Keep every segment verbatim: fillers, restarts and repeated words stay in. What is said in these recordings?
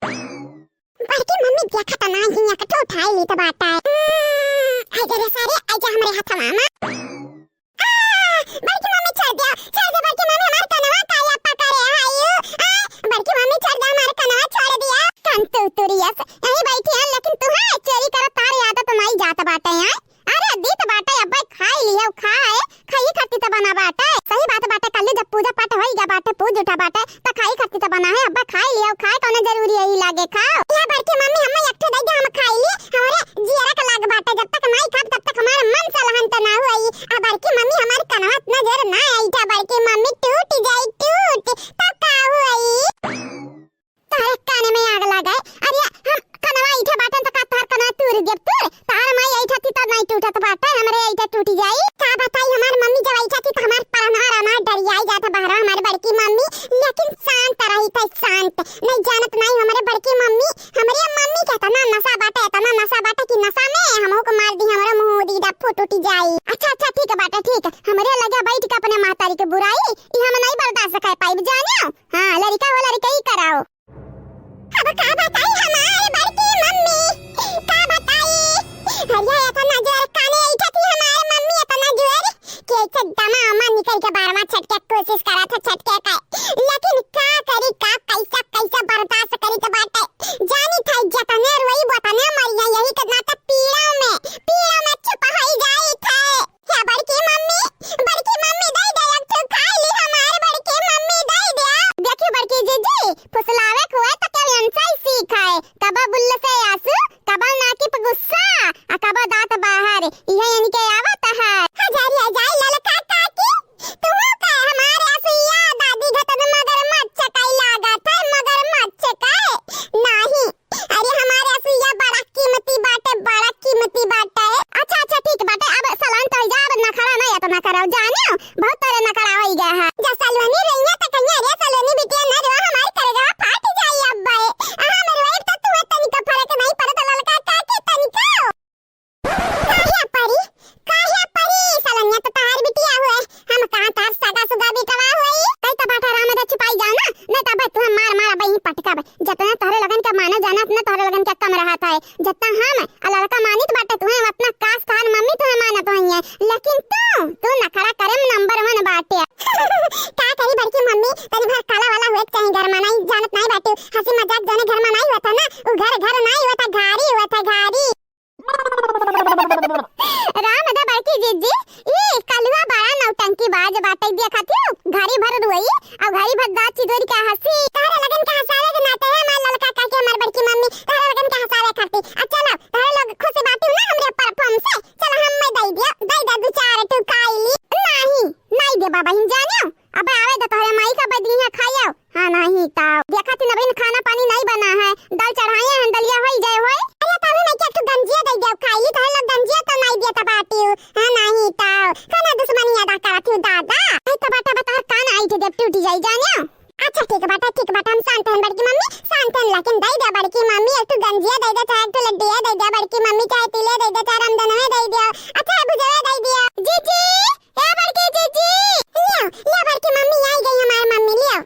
बड़की मम्मी देखत ना ही, एक ठो उठाई ली त बाटे। हम्म, आई जा रे सारे, आई जा हमरे हथवा में। आ, बड़की मम्मी छोड़ दिया, छोड़ दे बड़की मम्मी, हमार कनवा काया पकड़े है यू। आ, बड़की मम्मी छोड़ दे, हमार कनवा छोड़ दिया। कन तू तुरियस, यहीं बैठी है, लेकिन तू है चोरी करत, तार आदत नहीं जात बाटे है। अरे दीत बाटे, अब्बे खाई लियो, खाए, खाई खाती त बना बाटे। सही बात बाटे, कल जब पूजा पाठ होई गा बाटे, पूज उठा बाटे, त खाई खाती त बना है, अब्बे खाई लियो, खाए कौनो जरूरी यही लागे खाओ। या बड़की मम्मी, हमें एक ठो दे दे, हम खाई ली, हमरे जियरा के लाग बाटे, जब तक नहीं खाब तब तक हमार मन सलहन त ना होई। आ बड़की मम्मी, हमार कनवा इतना जोर ना आई था, बड़की मम्मी टूट जाई टूट, तब का होई? तोहरे काने में आग लगा है। अरे हम कनवा ऐठे बाटन त का तोहर कनवा तूर देब तूर? तोहर माई ऐठा थी तब नहीं टूटत बाटे, हमरे ऐठा टूट जाई। का बताई हमार मम्मी जब ऐठा थी त हमार परनवा रनवा डरियाई जात बहरा हमार बड़की मम्मी, लेकिन शांत रही थे शांत। नहीं जानत नहीं हमरे बड़की मम्मी, हमरे मम्मी के इतना नशा बाटे, इतना नशा बाटे कि नशा में हमहू को मार दी, हमरे मुंह दी डा फूट उठ जाई। अच्छा अच्छा ठीक बाटे ठीक, हमरे लगे बैठ के अपने महतारी के बुराई ई हम नहीं बर्दाश्त कर पाइब जानियो। हाँ लड़का हो लड़का ही कराओ। अब का बताई हमार बड़की मम्मी, का बताई? अरे इतना जोर काने ऐठा थी हमार मम्मी, इतना जोर कि ऐसे दमा अमा निकल के बारवा छटके कोशिश करा था छटके का, लेकिन का करी का कैसा कैसा बर्दाश्त करी तो बाटे। जानी था जतने रोई वतने मरिया, यही के नाते पीड़ा में, पीड़ा में चुप हो जाई थे। या बड़की मम्मी, बड़की मम्मी दे दे एक ठो खाई ली हमार बड़की मम्मी दे दे। देखी बड़की जीजी, फुसलावे के हुए तो केहू इनसे ही सीखे। कबो बुल्ल से आंसू, कबो नाकी पे गुस्सा, आ कबो दांत बाहर, इहे इनके आवत है। हजारिया जाई ललका काकी, तू का हमार असुइया दादी घटन मगरमच्छ कई लागत है, मगरमच्छ कई। नाही, अरे हमार असुइया बड़ा कीमती बाटे, बड़ा कीमती बाटे। अच्छा अच्छा ठीक बाटे, अब सलान तो जा, अब नखरा ना इतना करो जानियो, बहुत तोरे नखरा होई गया है। जा सलोनी रैया त कहिया रे सलोनी बिटिया न रो, हमार करेजा फाट जाई अब्बे। अहा मेरे वाइफ तो तुम्हें तनिका फर्क नहीं पड़त ललका काकी तनिका। काहे परी, काहे परी, सलोनिया तो तहार बिटिया हुए, हम कहाँ तहार सगा सुगा बिटवा हुई। कई तो बाटा राम रे छुपाई जाओ ना, नहीं तो अब्बे तुम्हें मार मार अब्बे ही पटका बे। जतना तोहरे लोगन के मानो जाना, उतना तोहरे लोगन के कम रहत है। जतना हम आ लड़का मानित बाटे तुहें, उतना काश तोहार मम्मी तुहें मानत होइहैं। लेकिन तू, तू नखरा करे में नंबर वन बाटे। का करी बड़की मम्मी, तनी भर काला वाला हुए के चाही घर में, नहीं जानत नहीं बाटे। हंसी मजाक जौने घर में नहीं होता ना, उ घर घर नहीं होता, घारी होता, घारी। राम दा बड़की जीजी, ई कलुआ बड़ा नौटंकी बाज बाटे, देखत हो, घारी भर रोई, अउ घारी भर दाँत चिदोरी के हंसी। तोहरे लगन के हंसावे के नाते है, हमार ललका काकी, हमार बड़की मम्मी, तोहरे लगन के हंसावे खातिर। आ चलो, तोहरे लोग खुश बाटी ना हमरे परफॉर्म से। चलो, हम मैं दई दिया, दई दे दू चार टुकाई। नाही, नाही देबा बहिन जानियो। अब आवे दे तोहरे माई का बदली है खाइयो। हाँ, नाही ताव। देखा थी ना बहिन, खाना पानी नहीं बना है। दाल चढ़ाए हैं, दलिया होई जाए होए। अरे, तभी मैं क्या तू गंजिया दे दिया खाई, तोहरे लोग गंजिया तो नहीं दिया तब आटी हूँ। हाँ, नाही ताव। खाना दुश्मनी अदा करा थी दादा। आई तो बाटा बता, कान आई थे जब टूटी जाई जानियो। अच्छा ठीक बाटे, ठीक बाटे, हम शांत हैं बड़की मम्मी, शांत हैं, लेकिन दे दे बड़की मम्मी, एक ठो गंजिया दे दे, चाहे एक ठो लड्डिया दे दे बड़की मम्मी, चाहे तिले दे दे, चाहे रामधनवे दे दे, अच्छा भुजवा दे दे। जीजी, ए बड़की जीजी, लियो, लियो बड़की मम्मी, आई गई हमार मम्मी, लियो।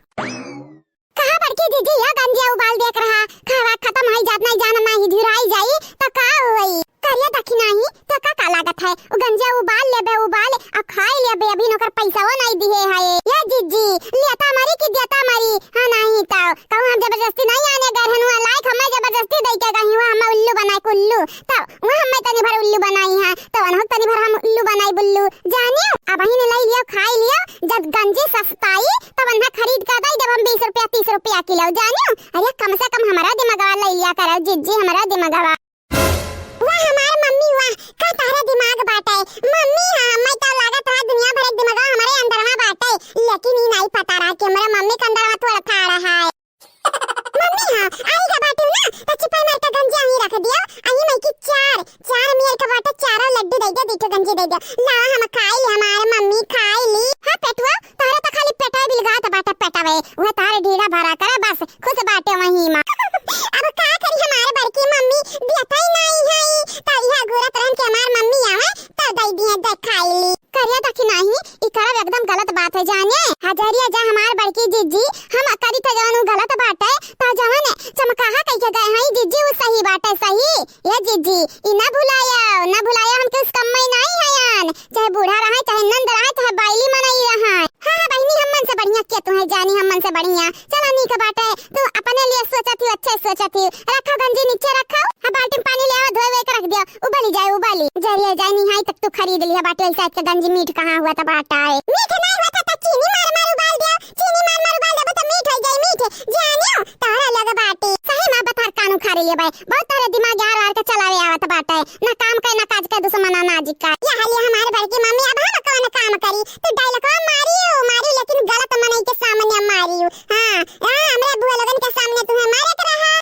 कहा बड़की जीजी, या गंजिया उबाल देख रहा, खावा खत्म होई जात नहीं, जाना नहीं, ढिराई जाई, तो का होई? करिया दखिनाही, तो का, का लागत है? उ गंजिया उबाल लेबे, उबाल, आ खाई लेबे, अभी नोकर पैसाओ नहीं दिए है। या जीजी, लेता मरी कि देता मरी? हाँ, नहीं तो, कहूँ हम जबरदस्ती नहीं आने गए हनु, लायक हमें जबरदस्ती दे के गई, वहाँ हमें उल्लू बनाए के उल्लू, तब वहाँ हमें तनी भर उल्लू बनाई है, तो वनहु तनी भर हम उल्लू बनाई बुल्लू, जानियो, अब ही ले लियो, खाई लियो, जब गंजी सस्ताई, तब अन्ना खरीद के दे देब हम बीस रुपया, तीस रुपया किलो, जानियो, अरे कम से कम हमारा दिमागवा ले लिया करो, जीजी, हमारा दिमागवा। वाह हमार मम्मी वाह, का तहरा दिमाग बाटे। मम्मी हाँ, मैं तो लागत रहा दुनिया भर एक दिमाग हमारे अंदर में बाटे, लेकिन ई नहीं पता रहा कि हमारे मम्मी के अंदर में थोड़ा था रहा है। मम्मी हाँ, आई का बाटे ना, तो चिपाई मार के गंजी अहीं रख दियो, अहीं मैं की चार, चार मियर का बाटे, चारों लड्डू दे दे, दीठो गंजी दे दे। ला हम खाई ली, हमारे मम्मी खाई ली। हाँ पेटुआ, तोहरे तो खाली पेटवे बिलगात बाटे, पेटवे, वह तोहरे ढीला भरा करे बस। खुश बाटे वही माँ। अब का करी हमार बड़की मम्मी, देतई नाई है, त इहा घूरत रहन के हमार मम्मी आवे, त दई दिए देखाई ली। करिया त कि नाही, ई करब एकदम गलत बात है जाने। हजरिया जा हमार बड़की जीजी, हम करी त जवन उ गलत बाटे, त जवन चमकाहा कहिके गए हई जिज्जी, उ सही बाटे सही। ए जिज्जी, ई ना भुलायो, ना भुलायो, हम केहू से कम्मई नाहीं हयन। चाहे बूढ़ा रहइ, चाहे नंद रहइ, चाहे बाइली मनई रहइ। हाँ, हाँ बहिनी, हमन से बढ़िया के तुहइ जानी, हमन से बढ़िया। चला नीक बाटे, तू अपने लिए सोचत ही, अच्छे सोचत ही। रखा गंजी नीचे रखा, हाँ बाल्टी में पानी ले आवा, धोए हुए के रख दिया, उबली जाए उबली। जरिए जाए निहाई तक तू खरीद लिहा बाटे, ऐसे आज के गंजी मीठ कहाँ हुआ त बाटा है। मीठ नहीं हुआ था तो चीनी मार मार उबाल दिया, चीनी मार मार उबाल देबो तो मीठ हो जाए मीठ। जानियो तोहरा लग बाटे। सही में बता कान उखारे ये बाय, बहुत तोहरे दिमाग यार वार के चलावे आवत बाटे। ना काम के, ना काज के, दुश्मना ना जिका। ये हालिया हमारे बड़की मम्मी अब हम कौन काम करी? तू डायलॉगवा मारियो, मारियो, लेकिन गलत मनई के सामने मारियो। हाँ, हाँ, हमरा बुआ लोगन के सामने तुम्हें मारे के रहा।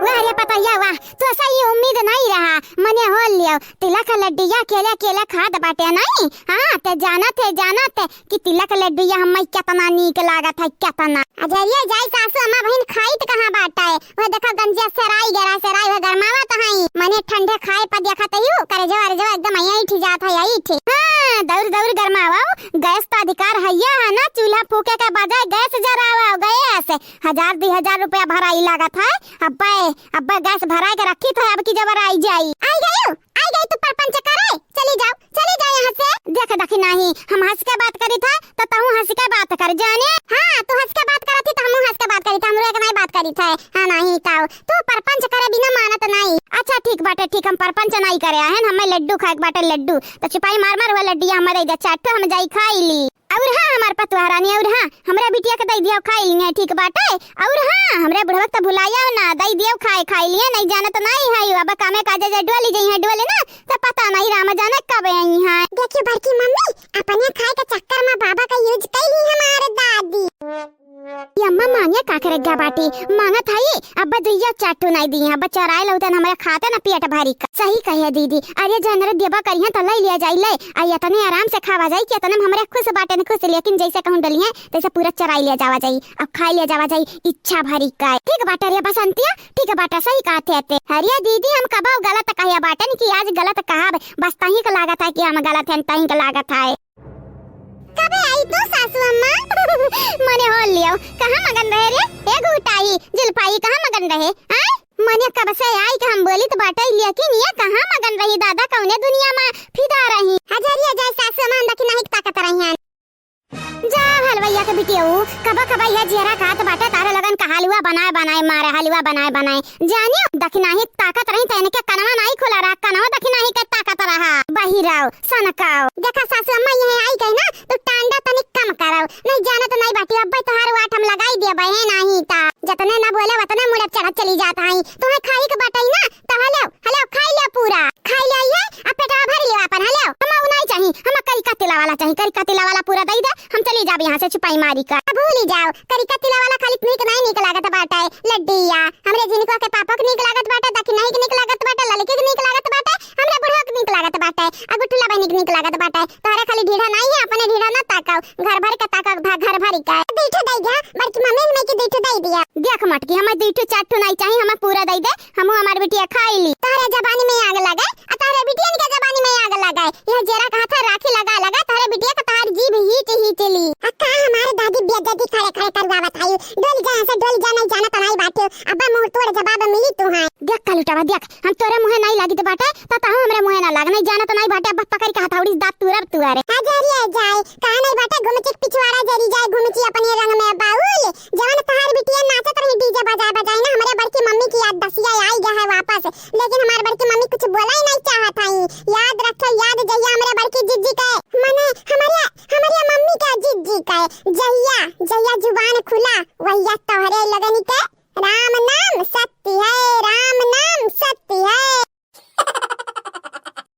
वाह रे पतैया वाह, तोसे ई उम्मीद नहीं रहा। मने हो लियो, तिलक लड्डिया केले केले खात बाटे नहीं। हाँ, ते जानत है, जानत है कि तिलक लड्डुइया हम्मे केतना नीक लागत है, केतना। अजरिया जाई सासू अम्मा बहिन खाइत कहाँ बाटे? वह देखो गंजिया सेराई गरा, सेराई वह गरमावत हई। मने ठंडे खाए पर देखत हई, करेजवा, अरेजवा एकदम ऐंठ जात है, ऐंठ। हाँ, दौर, दौर गरमावा, गैस तो अधिकार है, है ना? चूल्हा फूके के बजाय गैस जरावा, गैस। हजार, दुई हजार रुपया भराई लागत है। अब्बे, अब्बे गैस भराए के रखी तो अब की जबर आई जाई। आई गयो। आई गई तू परपंच करे, चली जाओ, चली जाओ यहाँ से। देख दखिनाही, हम हँस के बात करी था, तो तहूँ हँस के बात कर जाने। हाँ, तू हँस के बात करत ही, तो हमहूँ हँस के बात करी था, हमरो एक नहीं बात करी था। हाँ, नहीं ताऊ, तू परपंच करे बिना मानत नहीं। अच्छा, ठीक बाटे, ठीक, हम परपंच नहीं करे आए हैं, हमें लड्डू खाए के बाटे, लड्डू। तो चुपाई मार मार हुआ लड्डिया हमें दे दे, चार ठो हम जाई खाई ली। और हाँ, हमार पतुआ रानी, और हाँ, हमरा बिटिया के दई दियो खाई लिए, ठीक बाटे। और हाँ, हमरे बुढ़वा के तो भुलाया ना, दई दियो खाए, खाई लिए, नहीं जानत नहीं है, अब कामे काजे जे डोली जई है, डोली ना, तो पता नहीं राम जाने कब आई है। देखियो बड़की मम्मी, अपने खाए के चक्कर में बाबा का यूज कई ही हमारे दादी। ये अम्मा मांगे का करे गया बाटी, मांगत है, अब दुइया चाटू नहीं दी है, अब चराए लौटन हमरे खाते ना पेट भरी का। सही कहे दीदी, अरे जनरे देबा करिहन तो लई लिया जाई ले, आ इतने आराम से खावा जाई कि इतने में हमरे खुश बाटे न खुश, लेकिन जैसे कहूँ डली है तैसे पूरा चराई लिया जावा जाई, अब खाई लिया जावा जाई इच्छा भरी का। ठीक बाटे रे बसंतिया, ठीक बाटे, सही कहते थे। अरे दीदी हम कबो गलत कहे बाटन कि आज गलत कहब, बस तहीं के लागत है कि हम गलत हैं, तहीं के लागत है। कबे आई तू सासू अम्मा? मने हो लियो, कहाँ मगन रहे रे? ए गुटाई, जुल्फाई कहाँ मगन रहे? आय? मने कब से आई कि हम बोली तो बाटे, लेकिन ये कहाँ मगन रही दादा, कौने दुनिया में फिदा रही? हजरिया जाए सासू अम्मा, हम दखिनाही के ताकत रही हैं। जा हलवैया के बिटियऊ, कबा कबा यह जियरा कहत बाटे तारे लगन का हलवा बनाए बनाए मारे, हलवा बनाए बनाए। जानियो, दखिनाही ताकत रही त इनके कनवा नाई खुला रहा, कनवा दखिनाही के ताकत रहा। बहिराव, सनकाव। देखा सासू अम्मा यह आई गई ना, तो टांडा तनिक कम कराव। नहीं जानत नहीं बाटी, अब्बे तोहार वाट हम लगाई दिया बहे नाही ता। जतने ना बोले वतने मुड़े चढ़त चली जात आई। तुम्हें खाई के बाटई ना, तो हलो, हलो, खाई ले पूरा। खाई ले ये, अब पेटवा भर लियो अपन, हलो। हम उ नहीं चाही, हम करिका तिला वाला चाही, करिका तिला वाला पूरा दई दे, हम चली जाब यहाँ से चुपाई मारी का। अब भूली जाओ, करिका तिला वाला खाली तुही के नहीं नीक लागत बाटे, लड्डिया। हमरे जिनको के पापा के नीक लागत बाटे, दखिनाही के नीक लागत बाटे, ललकी के नीक लागत बाटे, हमरे बुढ़वा के नीक लागत बाटे, आ गुठुला बहिनी के नीक लागत बाटे। तोहरे खाली ढीढ़ा नहीं है, अपने ढीढ़ा ना ताकाओ, घर भर के ताकाओ, भा-, घर भर के। दीठो दई दिया, बड़की मम्मी हमें की दीठो दई दिया। देख मटकी, हमें दीठो चार ठो नहीं चाही, हमें पूरा दई दे, हमहू हमार बिटिया खाई ली। तोहरे जबानी में आग लगे, आ तोहरे बिटियन के जबानी में आग लगे। यह जेरा कहा था राखी लगा लगा, तोहरे बिटिया का तोहार जीभ हीच हीच ली। आ का हमारे दादी बेइज्जती खड़े खड़े करवावत आई? डोल जा यहाँ से, डोल जा, नहीं जाना तो नहीं बाटे। अब्बा मुंह तोड़ जवाब मिली तू है। देख कालूटवा, देख, हम तोरे मुँहे नहीं लागित बाटे, त तहू हमरे मुँहे ना लाग, नहीं जाना तो नहीं बाटे। अब्बा पकड़ के हथौड़ी से दांत तुरब तुअरे। आ जरिए जाए, कहा नहीं बाटे, घुमची के पिछवाड़ा जरी जाए, घुमची अपने रंग में बाउल। जवन तोहार बिटिया नाचत रही डीजे बजाए बजाए ना, हमरे बड़की मम्मी की याद दसिया आई गया है वापस, लेकिन हमार बड़की मम्मी कुछ बोला ही नहीं चाहत हई। याद रखे, याद जहिया हमरे बड़की जिज्जी के, मने हमरे, हमरे मम्मी के जिज्जी के, जहिया, जहिया जुबान खुला, वहिया तोहरे लगनी के राम